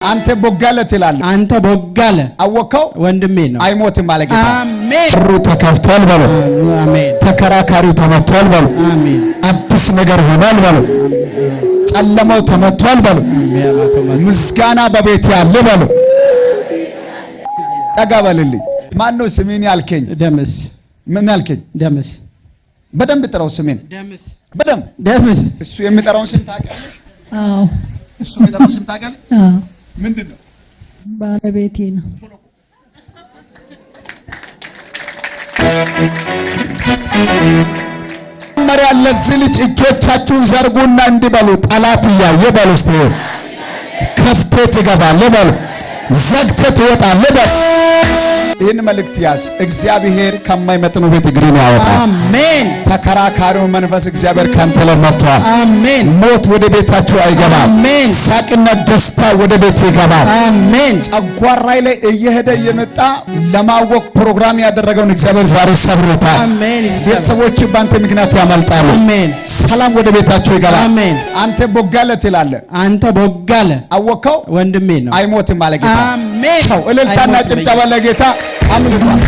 አንተ ቦጋለ ትላለህ። አንተ ቦጋለ። አወቅከው? ወንድሜ ነው። አይሞትም አለ ጌታ። አሜን። በሩ ተከፍቷል በሉ። አሜን። ተከራካሪው ተመቷል በሉ። አሜን። አዲስ ነገር ሆኗል በሉ። ጨለማው ተመቷል በሉ። ምስጋና በቤት ያለ በሉ። ጠጋ በልልኝ። ማን ነው ስሜን ያልከኝ? ደምስ። ምን ያልከኝ? ደምስ። በደንብ ጥራው ስሜን። ደምስ። በደንብ። ደምስ። እሱ የሚጠራውን ስም ታውቃለህ? አዎ። እሱ የሚጠራውን ስም ታውቃለህ? አዎ። ምንድን ነው? ባለቤቴ ነው። መጀመሪያ ለዚህ ልጅ እጆቻችሁን ዘርጉና እንዲህ በሉ። ጠላት እያየ በሉ። እስቲ ከፍቴ ትገባለህ በሉ። ዘግተህ ትወጣለህ በሉ። ይህን መልእክት ያዝ። እግዚአብሔር ከማይመጥኑ ቤት እግርን ያወጣል። አሜን። ተከራካሪው መንፈስ እግዚአብሔር ካንተ ላይ መጥቷል። አሜን። ሞት ወደ ቤታችሁ አይገባም። አሜን። ሳቅና ደስታ ወደ ቤት ይገባል። አሜን። ጨጓራይ ላይ እየሄደ እየመጣ ለማወቅ ፕሮግራም ያደረገውን እግዚአብሔር ዛሬ ሰብሮታል። አሜን። ቤተሰቦች በአንተ ምክንያት ያመልጣሉ። አሜን። ሰላም ወደ ቤታችሁ ይገባል። አሜን። አንተ ቦጋለ ትላለህ። አንተ ቦጋለ። አወቅከው? ወንድሜ ነው። አይሞትም አለ ጌታ። አሜን። እልልታና አይሞትም። ጭብጨባ ለጌታ አምልኳል።